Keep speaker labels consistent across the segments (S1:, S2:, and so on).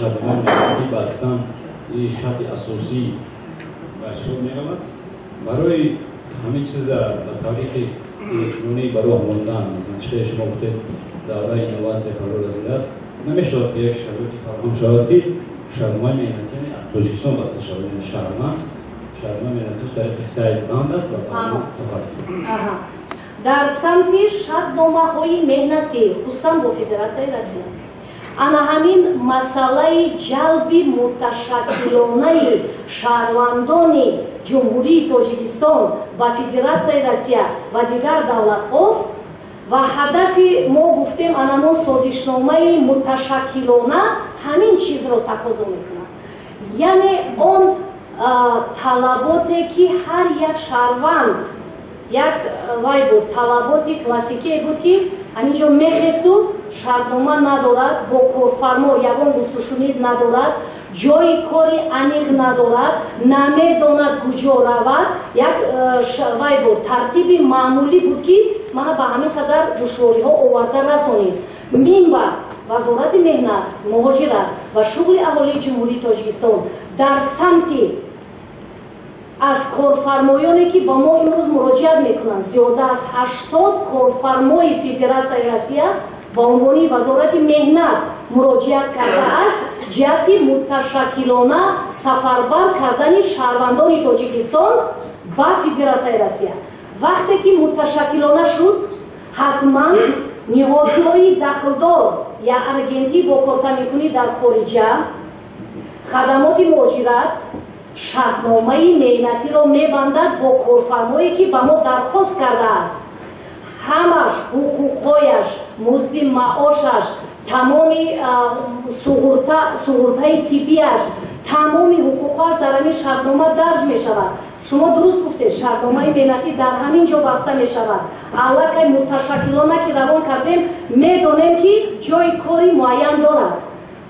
S1: Шартномаи меҳнатӣ бастан ин шарти асосӣ ба ҳисоб меравад. Барои ҳамин чиза ба таърихи электронӣ ба роҳ мондан, масалан, чӣ шумо гуфтед, давраи инноватсия фаро расидааст, намешавад, ки як шароити фароҳам шавад, ки шартномаи меҳнатӣ аз Тоҷикистон баста шавад, яъне шаҳрванд шартномаи меҳнатиш тариқи сайт бандад ва баъдан сафар.
S2: Дар самти шартномаҳои меҳнатӣ, хусусан бо Федератсияи Россия, ана ҳамин масъалаи ҷалби муташаккилонаи шаҳрвандони Ҷумҳурии Тоҷикистон ба Федератсияи Россия ва дигар давлатҳо ва ҳадафи мо гуфтем, анамон созишномаи муташаккилона ҳамин чизро тақозо мекунад. Яъне он талаботе, ки ҳар як шаҳрванд як вай буд, талаботи классикие буд, ки ҳамин ҷо мехесту шартнома надорад, бо корфармо ягон гуфтушунид надорад, ҷои кори аниқ надорад, намедонад куҷо равад. Як вай буд, тартиби маъмулӣ буд, ки мана ба ҳамин қадар душвориҳо оварда расонид. Минбаъд Вазорати меҳнат, муҳоҷират ва шуғли аҳолии Ҷумҳурии Тоҷикистон дар самти аз корфармоёне, ки ба мо имрӯз муроҷиат мекунанд, зиёда аз 80 корфармои Федератсияи Россия ба унвони Вазорати меҳнат муроҷиат кардааст ҷиҳати муташаккилона сафарбар кардани шаҳрвандони Тоҷикистон ба Федератсияи Россия. Вақте ки муташаккилона шуд, ҳатман ниҳодҳои дахлдор я агентӣ бо кортамикунӣ дар хориҷа, хадамоти муҳоҷират шартномаи меҳнатиро мебандад бо корфармое, ки ба мо дархост кардааст. Ҳамаш ҳуқуқҳояш, музди маошаш, тамоми суғуртаи тиббияш, тамоми ҳуқуқҳояш дар ҳамин шартнома дарҷ мешавад. Шумо дуруст гуфтед, шартномаи меҳнатӣ дар ҳамин ҷо баста мешавад. Аллакай муташаккилона ки равон кардем, медонем, ки ҷои кори муайян дорад,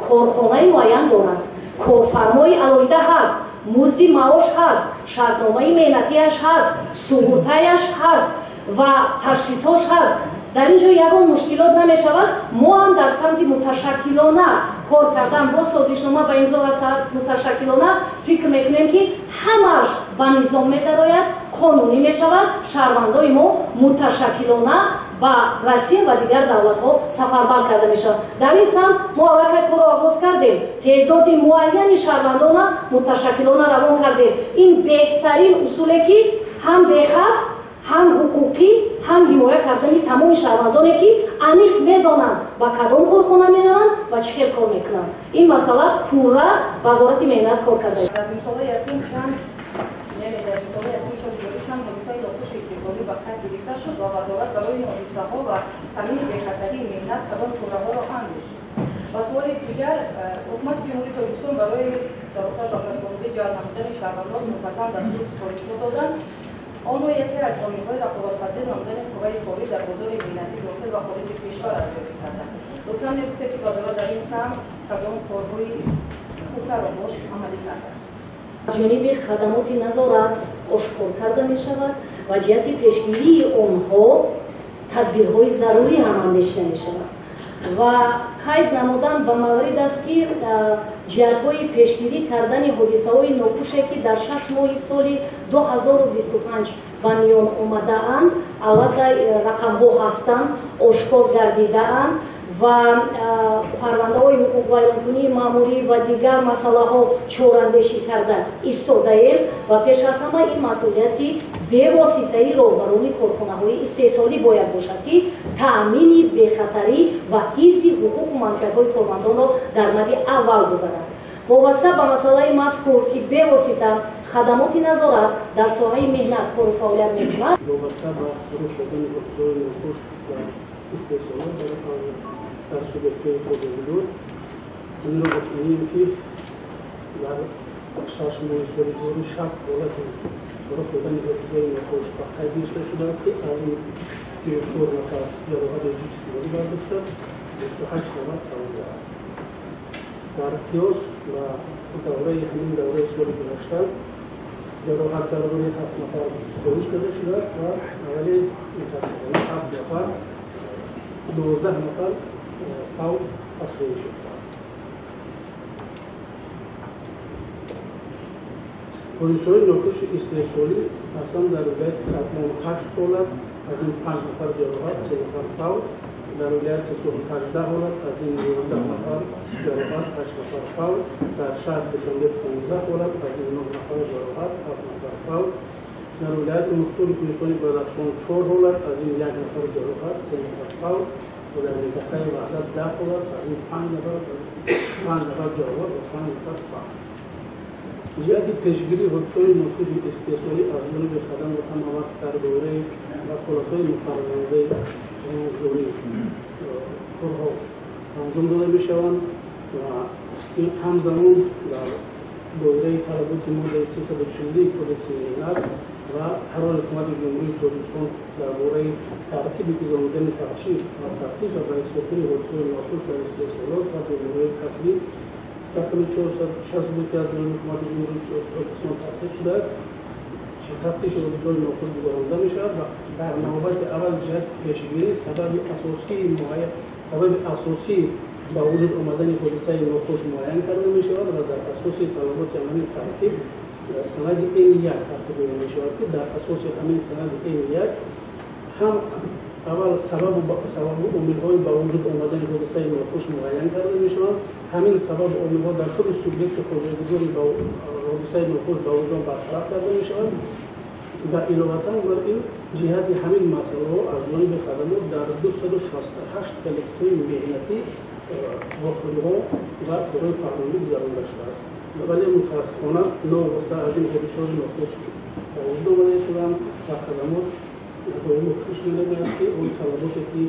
S2: корхонаи муайян дорад, корфармои алоҳида ҳаст, музди маош ҳаст, шартномаи меҳнатиаш ҳаст, суғуртаяш ҳаст ва ташхисҳош ҳаст. Дар ин ҷо ягон мушкилот намешавад. Мо ҳам дар самти муташаккилона кор кардан, бо созишнома ба имзо расад муташаккилона, фикр мекунем, ки ҳамааш ба низом медарояд, қонунӣ мешавад, шаҳрвандои мо муташаккилона ба Россия ва дигар давлатҳо сафарбар карда мешавад. Дар ин самт мо аллакай корро оғоз кардем, теъдоди муайяни шаҳрвандона муташаккилона равон кардем. Ин беҳтарин усуле, ки ҳам бехавф, ҳам ҳуқуқӣ, ҳам ҳимоя кардани тамоми шаҳрвандоне, ки аниқ медонанд, ба кадом корхона мераванд ва чӣ хел кор мекунанд. Ин масъала пурра Вазорати меҳнат кор карда.
S3: Дар мисоли якум чанд, яъне дар мисоли якум соли ҷорӣ чанд ҳодисаи нохуши истеҳсолӣ ба қайд гирифта шуд ва вазорат барои ин ҳодисаҳо ва таъмини бехатарии меҳнат кадом чораҳоро андешид? Ва суоли дигар, Ҳукумати Ҷумҳурии Тоҷикистон барои саросар давлатомӯзӣ ҷалб намудани шаҳрвандон муфассал дастуру супоришҳо доданд. Онро яке аз омилҳои рақобатпазир намудани қувваи корӣ дар бозори меҳнатии дохил ва хориҷи кишвар арзёбӣ карданд. Лутфан мегуфтед, ки вазорат дар ин самт кадом корҳои хубтарро бош амалӣ кардааст?
S2: Аз ҷониби хадамоти назорат ошкор карда мешавад ва ҷиҳати пешгирии онҳо тадбирҳои зарурӣ ҳам андешида мешавад. Ва қайд намудан ба маврид аст, ки ҷиҳатҳои пешгирӣ кардани ҳодисаҳои нохуше, ки дар 6 моҳи соли 2025 ба миён омадаанд, аллакай рақамҳо ҳастанд, ошкор гардидаанд ва парвандаҳои ҳуқуқвайронкунии маъмурӣ ва дигар масъалаҳо чораандешӣ карда истодаем. Ва пеш аз ҳама ин масъулияти бевоситаи роҳбарони корхонаҳои истеҳсолӣ бояд бошад, ки таъмини бехатарӣ ва ҳифзи ҳуқуқу манфиатҳои кормандонро дар мади аввал гузаранд. Вобаста ба масъалаи мазкур, ки бевосита хадамоти назорат дар соҳаи меҳнат кору фаъолият мекунад.
S4: Вобаста ба рух додани ҳодисаҳои нохуш дар истеҳсолот дар субъектҳои хоҷагидор, инро гуфтанем, ки дар 6 моҳи соли ҷорӣ 60 ҳолати рух додани ҳодисаҳои нохуш ба қайд гирифта шудааст, ки аз ин 34 нафар ҷароҳати ҷисмонӣ бардошта, 28 нафар тавонидааст. Дар қиёс ба давраи ҳамин давраи соли гузашта ҷароҳатбардории ҳафт нафар коҳиш карда шудааст ва вале мутаассифона ҳафт нафар, 12 нафар фавт афзоиш ёфтааст. Ҳодисаҳои нохуши истеҳсолӣ аслан дар вилояти Хатлон 8 ҳолат, аз ин 5 нафар ҷароҳат, 3 нафар фавт. Дар вилояти Суғд 18 ҳолат, аз ин 11 нафар ҷароҳат, 8 нафар фавт. Дар шаҳри Душанбе 15 ҳолат, аз ин 9 нафар ҷароҳат, 7 нафар фавт. Дар вилояти мухтори Кӯҳистони Бадахшон 4 ҳолат, аз ин 1 нафар ҷароҳат, 3 нафар фавт. Ва дар минтақаи Ваҳдат 10 ҳолат, аз ин 5 нафар ҷароҳат ва 5 нафар фавт. Ҷиҳати пешгирии ҳодисаҳои нохуши истеҳсолӣ аз ҷониби хадамот ҳама вақт дар доираи ваколатҳои муқаррарнамудаи қонунгузорӣ корҳо анҷом дода мешаванд ва ҳамзамон дар доираи талаботи моддаи 340 Кодекси меҳнат ва қарори Ҳукумати Ҷумҳурии Тоҷикистон дар бораи тартиби гузаронидани тафтиш ва ба ҳисобгирии ҳодисаҳои нохуш дар истеҳсолот ва бемориҳои касбӣ рақами 462 ки аз ҷониби Ҳукумати Ҷумҳурии Тоҷикистон тасдиқ шудааст, тафтиши ҳодисаҳои нохуш гузаронида мешавад ва дар навбати аввал ҷиҳати пешгирӣ сабаби асосии ба вуҷуд омадани ҳодисаи нохуш муайян карда мешавад ва дар асоси талаботи ҳамин тартиб санади Н1 тартиб дода мешавад, ки дар асоси ҳамин санади Н1 ҳам аввал сабабу омилҳои ба вуҷуд омадани ҳодисаи нохуш муайян карда мешаванд. Ҳамин сабабу омилҳо дар худи субъекти хоҷагидори ҳодисаи нохуш ба вуҷуд бартараф карда мешаванд ва иловатан бар ин ҷиҳати ҳамин масъалаҳо аз ҷониби хадамот дар 268 коллективи меҳнатӣ вохӯриҳо ва корҳои фаҳмонӣ гузаронида шудааст. Вале мутаассифона новобаста аз ин ҳодисаҳои нохуш ба вуҷуд омада истоданд ва хадамот доимо кӯшиш менамояд, ки он талаботе ки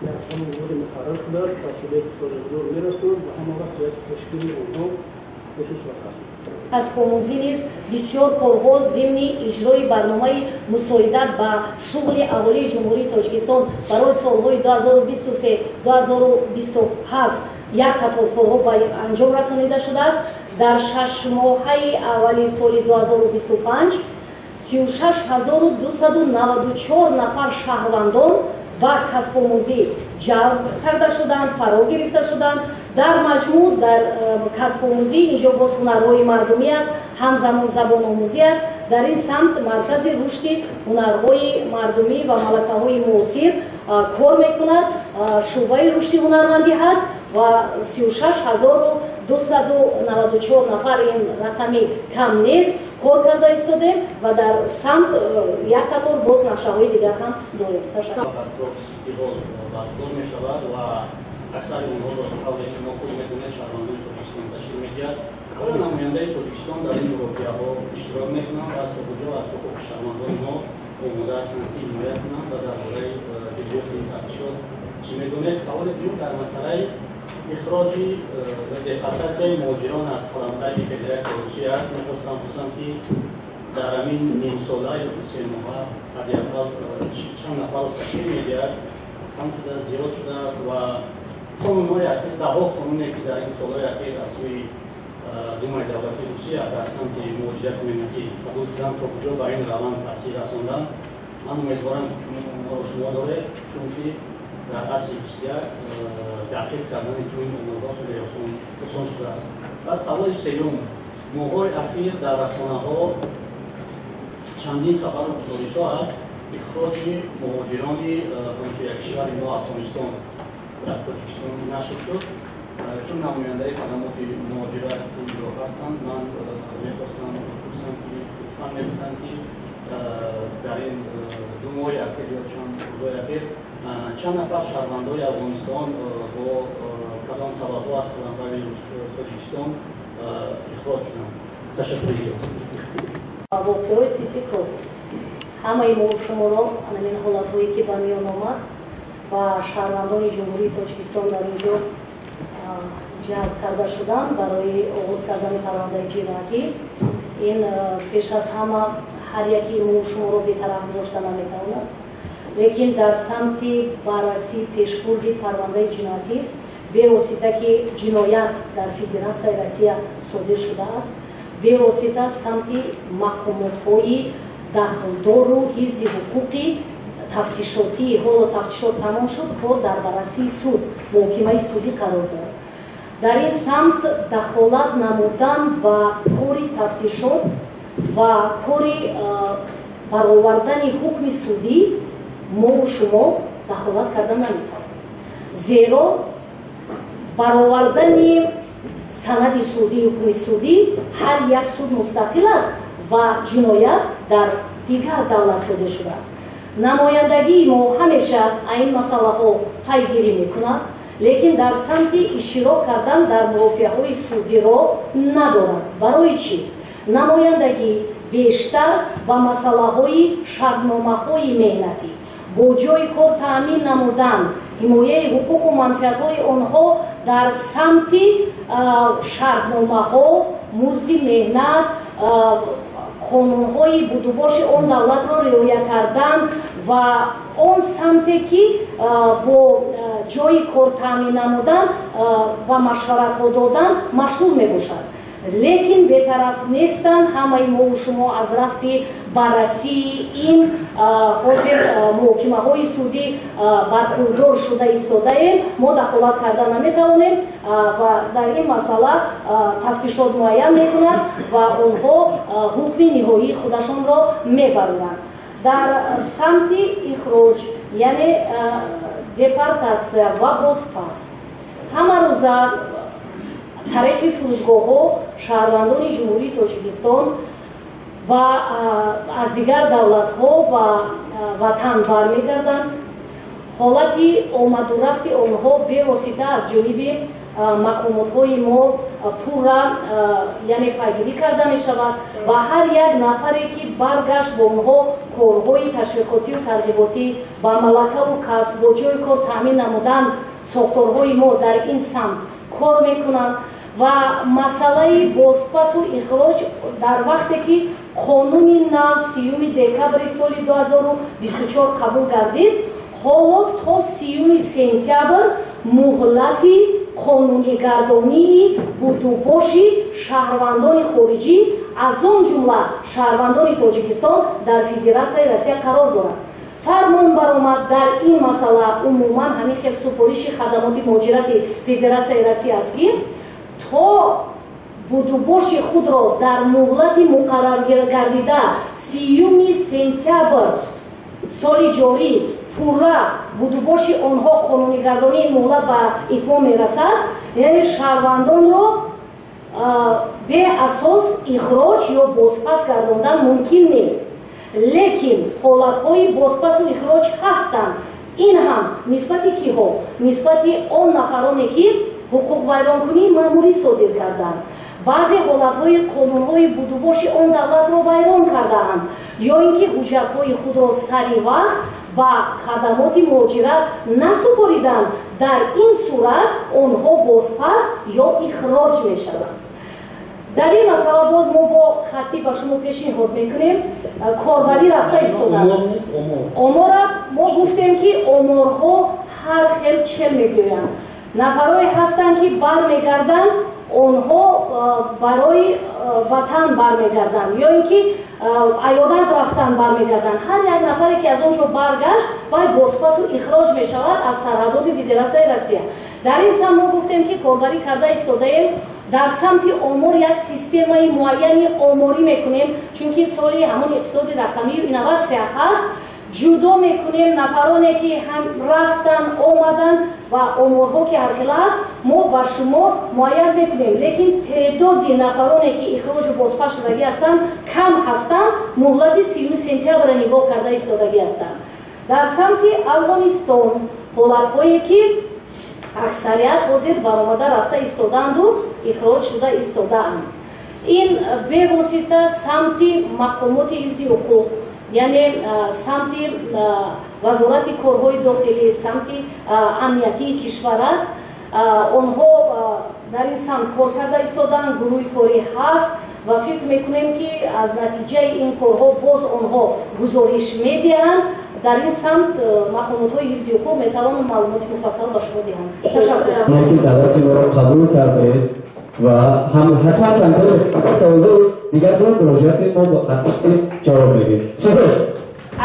S4: дар қонунгузорӣ муқаррар шудааст ба субъекти хоҷагидор мерасонад ва ҳама вақт ҷиҳати пешгирии онҳо кӯшиш ва хоҳад.
S2: Касбомӯзӣ низ бисёр корҳо зимни иҷрои барномаи мусоидат ба шуғли аҳолии Ҷумҳурии Тоҷикистон барои солҳои 2023-2027 як қатор корҳо ба анҷом расонида шудааст. Дар 6 моҳаи аввали соли 2025 36 294 нафар шаҳрвандон ба касбомӯзӣ ҷалб карда шуданд, фаро гирифта шуданд. Дар маҷмӯъ дар касбомӯзӣ инҷо боз ҳунарҳои мардумӣ аст, ҳамзамон забономӯзӣ аст. Дар ин самт Маркази рушди ҳунарҳои мардумӣ ва малакаҳои муосир кор мекунад, шӯъбаи рушди ҳунармандӣ ҳаст ва 36 294 нафар, ин рақами кам нест, кор карда истодем ва дар самт як қатор боз нақшаҳои дигар ҳам дорем.
S5: Баргузор мешавад ва аксари онҳоро, қавле шумо худ медонед, шаҳрвандони Тоҷикистон ташкил медиҳад. Оё намояндаи Тоҷикистон дар ин воқеаҳо иштирок мекунанд ва то куҷо аз ҳуқуқи шаҳрвандони мо омода ҳастанд, ки ҳимоят кунанд ва дар бораи ҷузъиёти ин тафтишот чӣ медонед? Саволи дуюм дар масъалаи ихроҷи депортатсияи муҳоҷирон аз қаламрави Федератсияи Русия аст. Мехостам пурсам, ки дар ҳамин нимсола ё 3 моҳа ҳадди ақал чанд нафарро ташкил медиҳад, кам шуда, зиёд шудааст ва қонунҳои ахир, даҳҳо қонуне, ки дар ин солҳои ахир аз сӯи Думаи давлатии Русия дар самти муҳоҷирати меҳнатӣ қабул шуданд, то куҷо ба ин раванд таъсир расонданд? Ман умедворам, ки чунин оморро шумо доред, чунки дар асри 21 дақиқ кардани чунин оморҳо хеле осон шудааст. Ва саволи сеюм: моҳҳои ахир дар расонаҳо чандин хабару гузоришҳо аст, ихроҷи муҳоҷирони ҳамсоя кишвари мо Афғонистон дар Тоҷикистон нашр шуд. Чун намояндаи хадамоти муҳоҷират инҷо ҳастанд, ман мехостам пурсам, ки лутфан мегуфтанд, ки дар ин 2 моҳи ахир ё чанд рӯзҳои ахир чанд нафар шаҳрвандои Афғонистон бо кадом сабабҳо аз қаламрави Тоҷикистон ихроҷ шуданд? Ташаккури зиёд.
S2: Воқеаҳои Сити Крокус ҳамаи мо шуморо, ҳамин ҳолатҳое ки ба миён омад ва шаҳрвандони Ҷумҳурии Тоҷикистон дар ин ҷо ҷалб карда шуданд барои оғоз кардани парвандаи ҷиноятӣ, ин пеш аз ҳама ҳар яки мо шуморо бетараф гузошта наметавонад. Лекин дар самти баррасӣ, пешбурди парвандаи ҷиноятӣ, бевосита ки ҷиноят дар Федератсияи Россия содир шудааст, бевосита самти мақомотҳои дахлдору ҳифзи ҳуқуқи тафтишотӣ, ҳоло тафтишот тамом шуд, кор дар баррасии суд, муҳокимаи судӣ қарор дорад. Дар ин самт дахолат намудан ба кори тафтишот Ва кори баровардани ҳукми судӣ мову шумо дахолат карда наметавонем, зеро баровардани санади судӣ, ҳукми судӣ ҳар як суд мустақил аст ва ҷиноят дар дигар давлат содир шудааст. Намояндагии мо ҳамеша ин масъалаҳо пайгирӣ мекунад, лекин дар самти иштирок кардан дар мурофиаҳои судиро надорад. Барои чӣ? Намояндагӣ бештар ба масъалаҳои шартномаҳои меҳнатӣ, бо ҷойи кор таъмин намудан, ҳимояи ҳуқуқу манфиатҳои онҳо дар самти шартномаҳо, музди меҳнат, қонунҳои будубоши он давлатро риоя кардан ва он самте ки бо ҷойи кор таъмин намудан ва машваратҳо додан машғул мебошад. Лекин бетараф нестанд. Ҳамаи мову шумо аз рафти баррасии ин ҳозир муҳокимаҳои судӣ бархурдор шуда истодаем. Мо дахолат карда наметавонем ва дар ин масъала тафтишот муайян мекунад ва онҳо ҳукми ниҳоии худашонро мебароранд. Дар самти ихроҷ, яъне депортатсия ва бозпас, ҳама рӯза тариқи фурудгоҳҳо шаҳрвандони Ҷумҳурии Тоҷикистон ва аз дигар давлатҳо ба ватан бармегарданд. Ҳолати омадурафти онҳо бевосита аз ҷониби мақомотҳои мо пурра, яъне пайгирӣ карда мешавад ва ҳар як нафаре ки баргашт, бо онҳо корҳои ташвиқотию тарғиботӣ ба малакаву касб, бо ҷойи кор таъмин намудан сохторҳои мо дар ин самт кор мекунанд. Ва масъалаи бозпасу ихроҷ дар вақте ки қонуни нав 30 декабри соли 2024 қабул гардид, ҳоло то 30 сентябр муҳлати қонунигардонии будубоши шаҳрвандони хориҷӣ, аз он ҷумла шаҳрвандони Тоҷикистон дар Федератсияи Россия қарор дорад. Фармон баромад дар ин масъала. Умуман ҳамин хел супориши хадамоти муҳоҷирати Федератсияи Россия аст, ки то будубоши худро дар муҳлати муқарраргардида 30 сентябр соли ҷорӣ пурра будубоши онҳо қонунигардонии муҳлат ба итмом мерасад, яъне шаҳрвандонро беасос ихроҷ ё бозпас гардондан мумкин нест. Лекин ҳолатҳои бозпасу ихроҷ ҳастанд. Ин ҳам нисбати киҳо? Нисбати он нафароне ки ҳуқуқвайронкунии маъмурӣ содир карданд, баъзе ҳолатҳои қонунҳои будубоши он давлатро вайрон кардаанд ё ин ки ҳуҷҷатҳои худро сари вақт ба хадамоти муҳоҷират насупориданд. Дар ин сурат онҳо бозпас ё ихроҷ мешаванд. Дар ин масъала боз мо бо хаттӣ ба шумо пешниҳод мекунем. Корбарӣ рафта истодааст. Омора мо гуфтем, ки оморҳо ҳар хел чел мегӯянд. Нафарое ҳастанд, ки бармегарданд, онҳо барои ватан бармегарданд ё ин ки аёдат рафтан бармегарданд. Ҳар як нафаре ки аз он ҷо баргашт, вай бозпасу ихроҷ мешавад аз сарҳадоти Федератсияи Россия. Дар ин самт мо гуфтем, ки корбарӣ карда истодаем. Дар самти омор як системаи муайяни оморӣ мекунем, чунки соли ҳамон иқтисоди рақамию инноватсия ҳаст. Ҷудо мекунем нафароне ки ҳам рафтан, омадан ва оморҳо ки ҳархела аст, мо ба шумо муайян мекунем. Лекин теъдоди нафароне ки ихроҷу бозпас шудагӣ ҳастанд, кам ҳастанд, муҳлати 30 сентябрро нигоҳ карда истодагӣ ҳастанд. Дар самти Афғонистон ҳолатҳое ки аксарият ҳозир баромада рафта истодаанду ихроҷ шуда истодаанд, ин бевосита самти мақомоти ҳифзи ҳуқуқ, яъне самти Вазорати корҳои дохилӣ, самти амниятии кишвар аст. Онҳо дар ин самт кор карда истодаанд, гурӯҳи корӣ ҳаст ва фикр мекунем, ки аз натиҷаи ин корҳо боз онҳо гузориш медиҳанд. Дар ин самт мақомотҳои ҳифзи ҳуқуқ метавонанд маълумоти муфассал ба шумо диҳанд. Ташаккур.
S6: Ки даъвати моро қабул кардед ва ҳам ҳатман чандтои саволҳои дигарро муроҷиати мо бо хатти ҷавоб медиҳем. Сипос.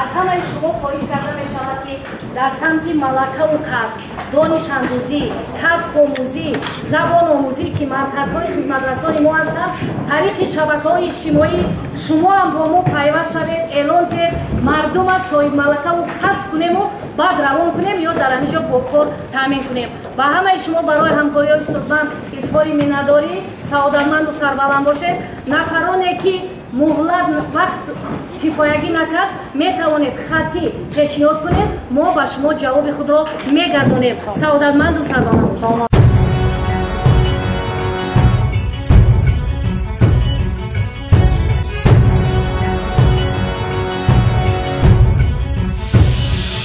S2: Аз ҳамаи шумо хоҳиш карда мешавад, ки Дар самти малакаву касб, донишандӯзӣ, касбомӯзӣ, забономӯзӣ, ки марказҳои хизматрасони мо ҳастанд, тариқи шабакаҳои иҷтимоӣ шумо ҳам бо мо пайваст шавед, эълон диҳед, мардума соҳибмалакаву касб кунему баъд равон кунем ё дар ҳамин ҷо бо кор таъмин кунем. Ба ҳамаи шумо барои ҳамкориҳои судманд изҳори миннатдорӣ. Саодатманду сарбаланд бошед. Нафароне ки муҳлат вақт кифоягӣ накард, метавонед хаттӣ пешниҳод кунед, мо ба шумо ҷавоби худро мегардонем. Саодатманду сарбаланд бошед.